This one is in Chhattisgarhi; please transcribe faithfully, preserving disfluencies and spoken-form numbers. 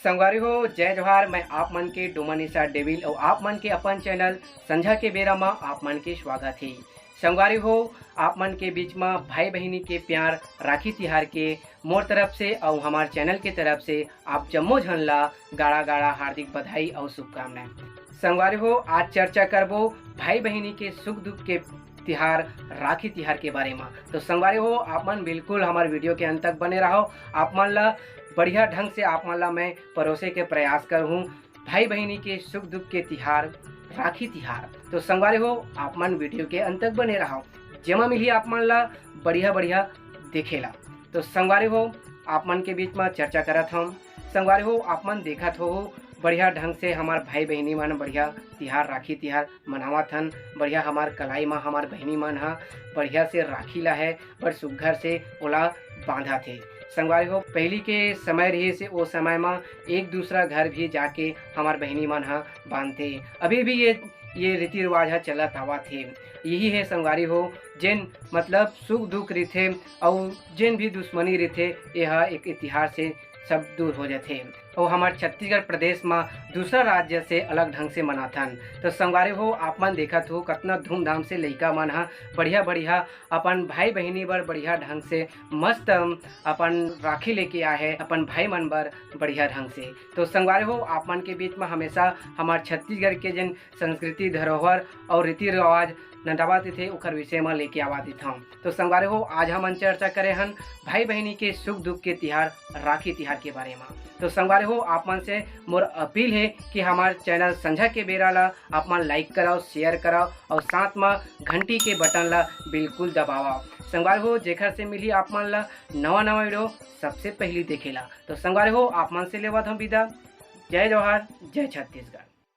संगवारी हो, जय जोहार। मैं आप मन के डोमन निशा डेविल अउ आप मन के अपन चैनल संझा के बेरा म आप मन के स्वागत हे। संगवारी हो, आप मन के बीच म भाई बहिनी के प्यार राखी तिहार के मोर तरफ से अउ हमार चैनल के तरफ से आप जम्मो झन ला गाड़ा गाड़ा हार्दिक बधाई अउ शुभकामनाएं। संगवारी हो, आज चर्चा करबो भाई बहिनी के सुख दुख के तिहार, राखी तिहार के बारे म। तो संगवारी हो, आप मन बिल्कुल हमार वीडियो के अंत तक बने रहो। आप मन ला बढ़िया ढंग से आप मन ला मैं परोसे के प्रयास करहूँ भाई बहिनी के सुख दुख के तिहार, राखी तिहार। तो संगवारी हो, आप मन वीडियो के अंत तक बने रहो, जेमा मिली आप मन ला बढ़िया बढ़िया देखेला। तो संगवारी हो, आप मन के बीच म चर्चा करत हम। संगवारी हो, आप मन देखत हो बढ़िया ढंग से हमार भाई बहिनी मन बढ़िया तिहार, राखी तिहार मनावत हन। बढ़िया हमार कलाई म हमार बहिनी मन ह बढ़िया से राखी ला है, बड़ सुग्घर से ओला बांधत हे। संगवारी हो, पहली के समय रहिस हे, ओ समय म एक दूसरा घर भी जाके हमार बहिनी मन ह बांधथे। अभी भी ये, ये रीति रिवाज ह चलत आवत हे। यही हे संगवारी हो, जेन मतलब सुख दुख रहिथे अउ जेन भी दुश्मनी रहिथे, ये ह एक इतिहास से सब दूर हो जाथे। अउ हमार छत्तीसगढ़ प्रदेश म दूसरा राज्य से अलग ढंग से मनाथन। तो संगवारी हो, आप मन देखत हो कतना धूमधाम से लइका मन ह बढ़िया बढ़िया अपन भाई बहिनी बर बढ़िया ढंग से मस्त अपन राखी लेके आए हे अपन भाई मन बर बढ़िया ढंग से। तो संगवारी हो, आप मन के बीच म हमेशा हमार छत्तीसगढ़ के जेन संस्कृति, धरोहर अउ रीति रिवाज नंदावत रहिथे, ओकर विषय म लेके आवत रहिथन। तो संगवारी हो, आज हमन चर्चा करे हन भाई बहिनी के सुख दुख के तिहार, राखी तिहार के बारे म। तो संगवारी हो, आप मन से मोर अपील हे कि हमार चैनल संझा के बेरा ला आप मन लाइक कराओ, शेयर कराओ अउ साथ म घंटी के बटन ला बिल्कुल दबाओ। संगवारी हो, जेखर से मिली आप मन ला नवा नवा वीडियो सबसे पहली देखेला। तो संगवारी हो, आप मन से लेवत हम विदा। जय जोहार, जय छत्तीसगढ़।